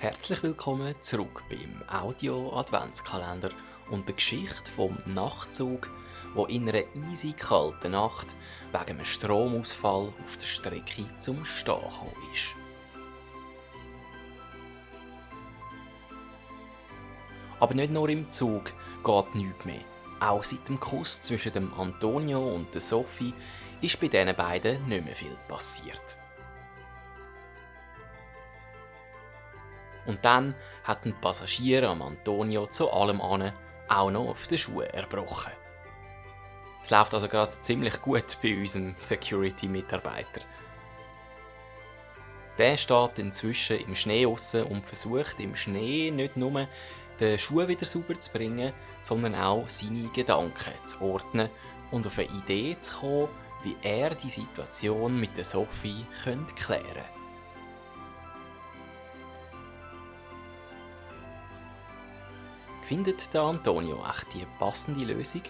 Herzlich willkommen zurück beim Audio-Adventskalender und der Geschichte vom Nachtzug, wo in einer eisig kalten Nacht wegen einem Stromausfall auf der Strecke zum Stehen gekommen ist. Aber nicht nur im Zug geht nichts mehr. Auch seit dem Kuss zwischen dem Antonio und der Sophie ist bei diesen beiden nicht mehr viel passiert. Und dann hat ein Passagier am Antonio zu allem an auch noch auf den Schuhen erbrochen. Es läuft also gerade ziemlich gut bei unserem Security-Mitarbeiter. Der steht inzwischen im Schnee aussen und versucht im Schnee nicht nur den Schuh wieder sauber zu bringen, sondern auch seine Gedanken zu ordnen und auf eine Idee zu kommen, wie er die Situation mit der Sophie klären könnte. Findet der Antonio echt die passende Lösung?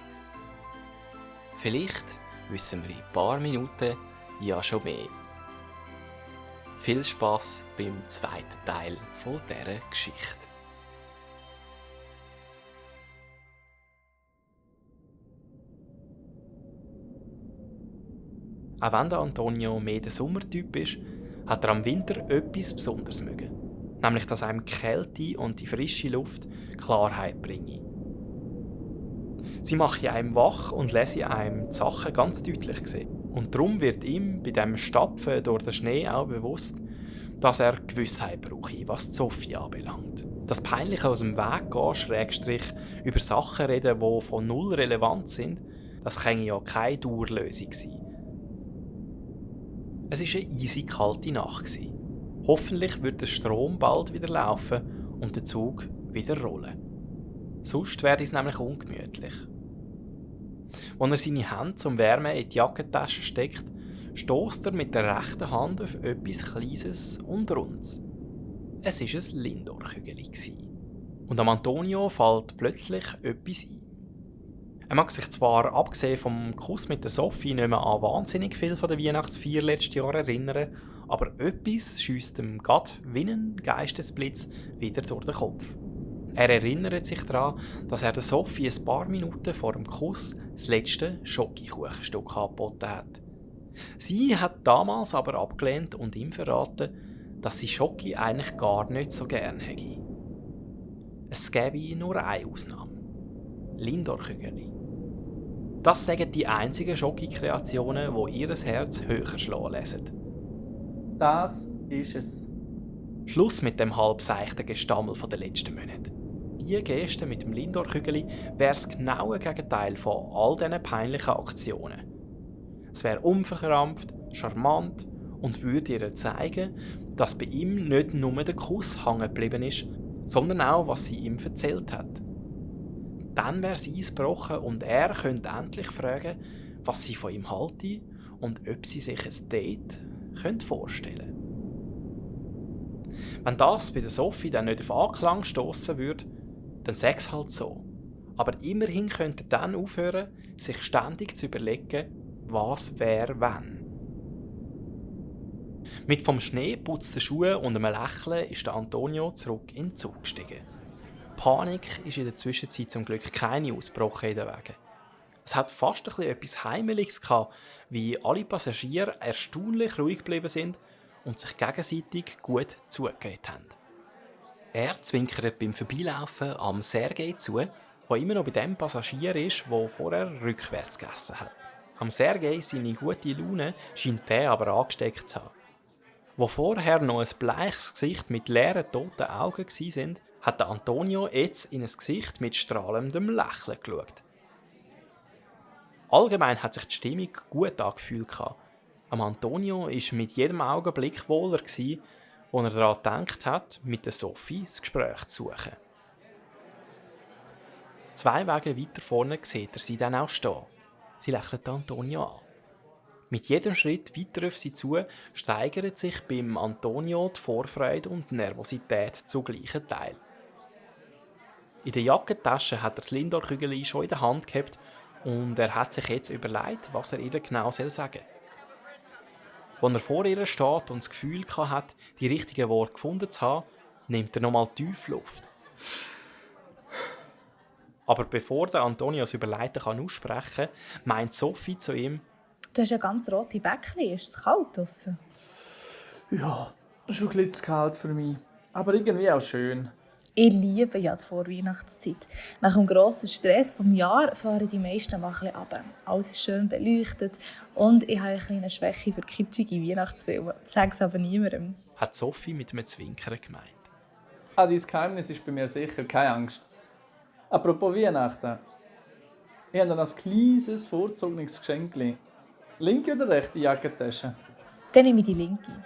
Vielleicht wissen wir in ein paar Minuten ja schon mehr. Viel Spass beim zweiten Teil von dieser Geschichte. Auch wenn der Antonio mehr der Sommertyp ist, hat er am Winter etwas Besonderes mögen. Nämlich, dass einem die Kälte und die frische Luft Klarheit bringe. Sie mache einem wach und lese einem die Sachen ganz deutlich sehen. Und darum wird ihm bei dem Stapfen durch den Schnee auch bewusst, dass er Gewissheit brauche, was die Sophie anbelangt. Das Peinliche aus dem Weg gehen, Schrägstrich über Sachen reden, die von null relevant sind, das kann ja keine Dauerlösung sein. Es war eine eisig kalte Nacht. Hoffentlich wird der Strom bald wieder laufen und der Zug wieder rollen. Sonst wäre es nämlich ungemütlich. Als er seine Hände zum Wärmen in die Jackentasche steckt, stößt er mit der rechten Hand auf etwas Kleines und Rundes. Es war ein Lindor-Kügeli. Und am Antonio fällt plötzlich etwas ein. Er mag sich zwar, abgesehen vom Kuss mit der Sophie, nicht mehr an wahnsinnig viel von der Weihnachtsfeier letztes Jahr erinnern, aber etwas schiesst ihm gerade wie ein Geistesblitz wieder durch den Kopf. Er erinnert sich daran, dass er der Sophie ein paar Minuten vor dem Kuss das letzte Schokokuchenstück angeboten hat. Sie hat damals aber abgelehnt und ihm verraten, dass sie Schoki eigentlich gar nicht so gern hätte. Es gäbe nur eine Ausnahme. Lindor-Kügeli. Das sagen die einzigen Schoki-Kreationen, die ihr Herz höher schlagen lassen. Das ist es. Schluss mit dem halbseichten Gestammel der letzten Monate. Die Geste mit dem Lindor-Kügeli wäre das genaue Gegenteil von all diesen peinlichen Aktionen. Es wäre unverkrampft, charmant und würde ihr zeigen, dass bei ihm nicht nur der Kuss hängen geblieben ist, sondern auch, was sie ihm erzählt hat. Dann wäre sie gebrochen und er könnte endlich fragen, was sie von ihm halte und ob sie sich ein Date vorstellen könnte. Wenn das bei der Sophie dann nicht auf Anklang stossen würde, dann sag es halt so. Aber immerhin könnte er dann aufhören, sich ständig zu überlegen, was wäre wenn. Mit vom Schnee putzten Schuhen und einem Lächeln ist der Antonio zurück in den Zug gestiegen. Panik ist in der Zwischenzeit zum Glück keine ausgebrochen in den Wegen. Es hat fast etwas Heimeliges gehabt, wie alle Passagiere erstaunlich ruhig geblieben sind und sich gegenseitig gut zugeredet haben. Er zwinkert beim Vorbeilaufen am Sergei zu, der immer noch bei dem Passagier ist, der vorher rückwärts gegessen hat. Am Sergei seine gute Laune scheint der aber angesteckt zu haben. Wo vorher noch ein bleiches Gesicht mit leeren, toten Augen war, hat der Antonio jetzt in ein Gesicht mit strahlendem Lächeln geschaut. Allgemein hat sich die Stimmung gut angefühlt. Am Antonio war mit jedem Augenblick wohler, als er daran gedacht hat, mit der Sophie das Gespräch zu suchen. 2 Wege weiter vorne sieht er sie dann auch stehen. Sie lächelt Antonio an. Mit jedem Schritt weiter auf sie zu steigert sich beim Antonio die Vorfreude und die Nervosität zu gleichen Teil. In der Jackentasche hat er das Lindor-Kügeli schon in der Hand gehabt und er hat sich jetzt überlegt, was er ihr genau sagen soll. Als er vor ihr steht und das Gefühl hat, die richtigen Worte gefunden zu haben, nimmt er nochmal tief Luft. Aber bevor der Antonio das Überleiten aussprechen kann, meint Sophie zu ihm: Du hast ja ganz rote Bäckchen. Ist es kalt draussen? Ja, schon ein bisschen zu kalt für mich. Aber irgendwie auch schön. Ich liebe ja die Vorweihnachtszeit. Nach dem grossen Stress des Jahres fahren die meisten mal ein bisschen runter. Alles ist schön beleuchtet und ich habe eine kleine Schwäche für kitschige Weihnachtsfilme. Sage es aber niemandem. Hat Sophie mit einem Zwinkern gemeint. Dein Geheimnis ist bei mir sicher, keine Angst. Apropos Weihnachten. Ich habe ein kleines, vorzogenes Geschenk. Linke oder rechte Jackentasche? Dann nehme ich die linke.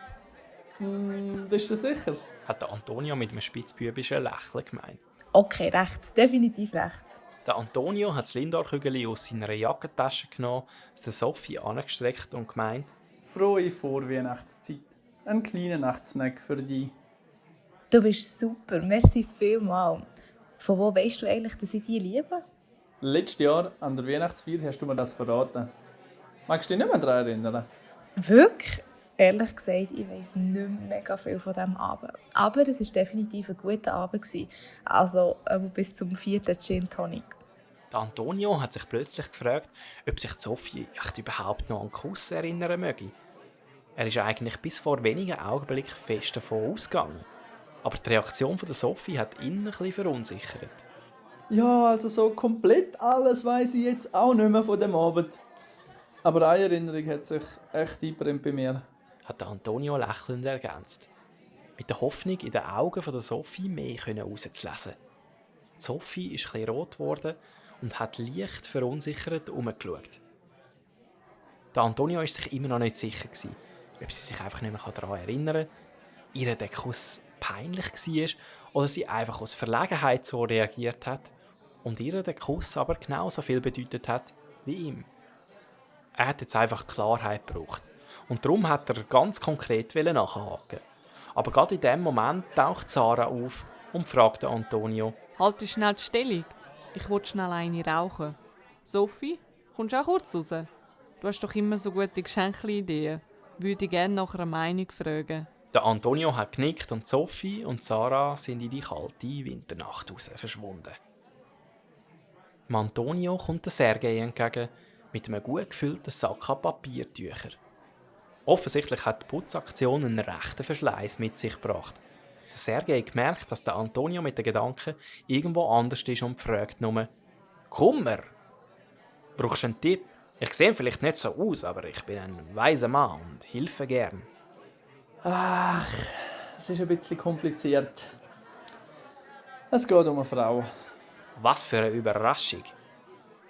Bist du sicher? Hat der Antonio mit einem spitzbübischen Lächeln gemeint. Okay, rechts. Definitiv rechts. Der Antonio hat das Lindor-Kügel aus seiner Jackentasche genommen, es der Sophie angestreckt und gemeint: Frohe Vorweihnachtszeit. Ein kleiner Nachtsnack für dich. Du bist super. Merci vielmals. Von wo weißt du eigentlich, dass ich dich liebe? Letztes Jahr an der Weihnachtsfeier hast du mir das verraten. Magst du dich nicht mehr daran erinnern? Wirklich? Ehrlich gesagt, ich weiss nicht mehr mega viel von diesem Abend. Aber es war definitiv ein guter Abend. Also bis zum 4. Gin Tonic. Der Antonio hat sich plötzlich gefragt, ob sich Sophie echt überhaupt noch an den Kuss erinnern möge. Er ist eigentlich bis vor wenigen Augenblicken fest davon ausgegangen. Aber die Reaktion von der Sophie hat ihn ein bisschen verunsichert. Ja, also so komplett alles weiss ich jetzt auch nicht mehr von dem Abend. Aber eine Erinnerung hat sich echt eingebrannt bei mir. Hat der Antonio lächelnd ergänzt. Mit der Hoffnung, in den Augen von der Sophie mehr herauszulesen. Sophie ist etwas rot geworden und hat leicht verunsichert herumgeschaut. Der Antonio war sich immer noch nicht sicher, ob sie sich einfach nicht mehr daran erinnern kann, ihr der Kuss peinlich war oder sie einfach aus Verlegenheit so reagiert hat und ihr der Kuss aber genauso viel bedeutet hat wie ihm. Er hat jetzt einfach Klarheit gebraucht und darum hat er ganz konkret nachhaken. Aber gerade in dem Moment taucht Sarah auf und fragt Antonio: Halt schnell die Stellung. Ich will schnell eine rauchen. Sophie, kommst du auch kurz raus? Du hast doch immer so gute Geschenkideen. Würde ich gerne nach einer Meinung fragen. Der Antonio hat genickt und Sophie und Sarah sind in die kalte Winternacht raus verschwunden. Dem Antonio kommt der Sergei entgegen mit einem gut gefüllten Sack an Papiertüchern. Offensichtlich hat die Putzaktion einen rechten Verschleiß mit sich gebracht. Der Sergei hat gemerkt, dass der Antonio mit den Gedanken irgendwo anders ist und fragt nur: Kummer? Brauchst du einen Tipp? Ich sehe vielleicht nicht so aus, aber ich bin ein weiser Mann und helfe gern. Ach, es ist ein bisschen kompliziert. Es geht um eine Frau. Was für eine Überraschung.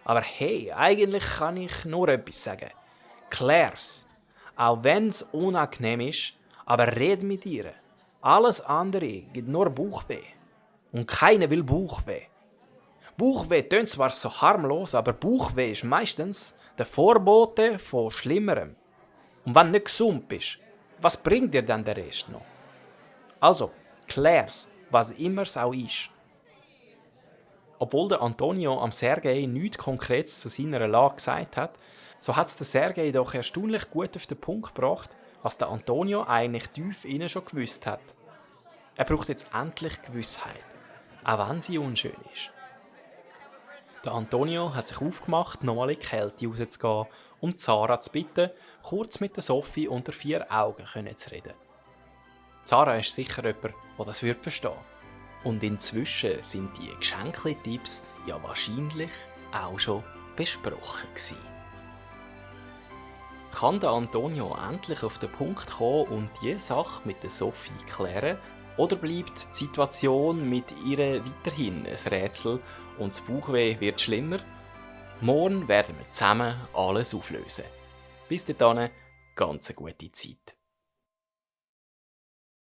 Aber hey, eigentlich kann ich nur etwas sagen. Klär's. Auch wenn es unangenehm ist, aber red mit ihr. Alles andere gibt nur Bauchweh. Und keiner will Bauchweh. Bauchweh tönt zwar so harmlos, aber Bauchweh ist meistens der Vorbote von Schlimmerem. Und wenn du nicht gesund bist, was bringt dir dann der Rest noch? Also, klär's, was immer es auch ist. Obwohl der Antonio am Sergei nichts Konkretes zu seiner Lage gesagt hat, so hat es der Sergei doch erstaunlich gut auf den Punkt gebracht, was der Antonio eigentlich tief innen schon gewusst hat. Er braucht jetzt endlich Gewissheit, auch wenn sie unschön ist. Der Antonio hat sich aufgemacht, nochmal in die Kälte rauszugehen, um Sarah zu bitten, kurz mit der Sophie unter 4 Augen zu reden. Sarah ist sicher jemand, der das verstehen würde. Und inzwischen sind die Geschenkli-Tipps ja wahrscheinlich auch schon besprochen gewesen. Kann der Antonio endlich auf den Punkt kommen und diese Sache mit der Sophie klären? Oder bleibt die Situation mit ihr weiterhin ein Rätsel und das Bauchweh wird schlimmer? Morgen werden wir zusammen alles auflösen. Bis dahin, ganz eine gute Zeit.